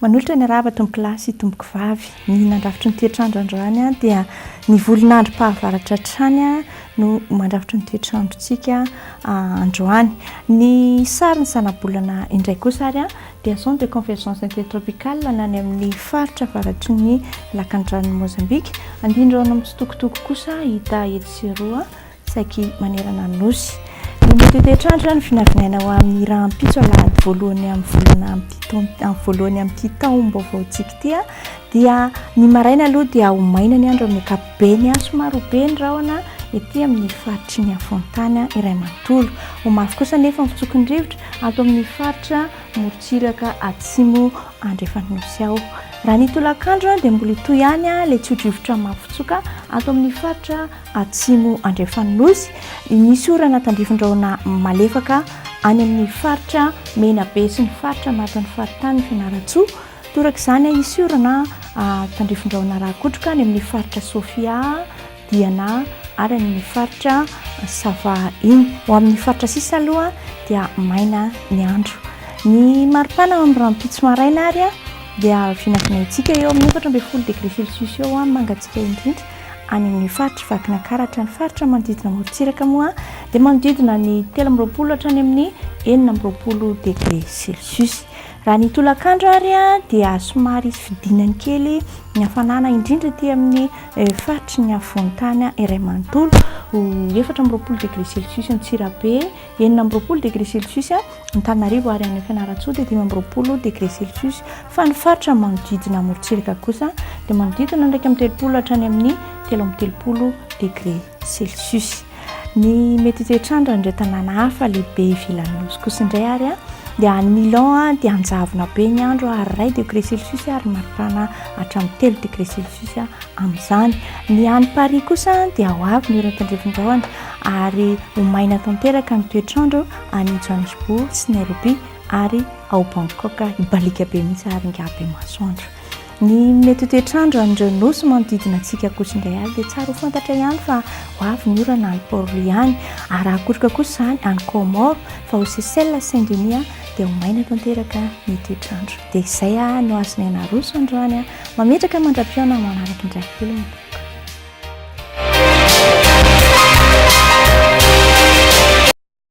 Manolotra ny arahaba tompokolahy sy tompokovavy. Ny nandrafitry ny toetr'andro androany dia ny volon'androm-pahavaratra hatrany no mandrafitra ny toetr'androntsika androany. Ny sarin'ny zanabolana indray kosa ary dia zone de convergence intertropicale na any amin'ny faritra avaratry ny lakandranon'i Mozambika. Andindraona mitsitokotoko kosa hita etsy sy eroa saiky manerana ny Nosy. Ny mety ho toetr'andro no vinavinaina ho amin'ny rahampitso alahady voalohany amin'ny volana amin'ity taon amin'ny voalohany amin'ity taom-baovaontsika ity dia ny maraina aloha dia ho maina ny andro amin'ny ankapobeny, somary ho be ny rahona ety amin'ny faritry ny afovoan-tany iray manontolo. Ho mafy kosa anefa ny fitsoky ny rivotra ato amin'ny faritra morontsiraka atsimo andrefan'ny Nosy ao. Raha ny tolakandro dia mbola hitohy ihany ilay tsio-drivotra mafy fitsoka ato amin'ny faritra atsimo andrefan'ny Nosy. Nisy orana tandrifin-drahona malefaka any amin'ny faritra Menabe sy ny faritra anatin'ny faritanin'i Fianarantsoa. Toraka izany, hisy orana tandrifin-drahona rakotroka any amin'ny faritra Sofia, Diana ary any amin'ny faritra Sava iny. Ho amin'ny faritra sisa aloha dia maina ny andro. Ny maripana amin'ny rahampitso maraina ary dia vinavinaintsika eo amin'ny 14 degré celsius eo mangatsiaka indrindra. Any amin'ny faritr'i Vakinankaratra, ny faritra manodidina morontsiraka moa dia manodidina ny 23 hatrany amin'ny 26 degré celsius. Raha ny tolakandro ary dia somary hisy fidinany kely ny hafanana indrindra aty amin'ny faritry ny afovoan-tany iray manontolo. Ho 24 degré celsius Antsirabe, 26 degré celsius Antananarivo ary any Fianarantsoa dia 25 degré celsius fa ny faritra manodidina morontsiraka kosa dia manodidina ny 31 hatrany amin'ny 33 degré celsius. Ny mety toetr'andro an'ireo tanàna hafa lehibe ivelan'ny nosy kosa indray ary dia any Milan dia hanjavona be ny andro ary 1 degré celsius ary maripana hatramin'ny 3 degré celsius amin'izany. Ny any Paris kosa dia ho avy ny oram-pandrivon-drahona ary ho maina tanteraka ny toetr'andro any Johannesburg sy Nairobi ary ao Bangkok hibaliaka be mihitsy ary ingahy be masoandro. Ny mety ho toetr'andro an'ireo nosy manodidina antsika kosa indray ary dia tsara ho fantatra ihany fa ho avy ny orana any Port Louis any ary raha hakotroka kosa izany any Comores fa ao Seychelles sy Saint Denis dia ho maina tanteraka ny toetr'andro. Dia izay no azonay naroso androany. Mametraka mandra-pihaona manaraka indray. Veloma.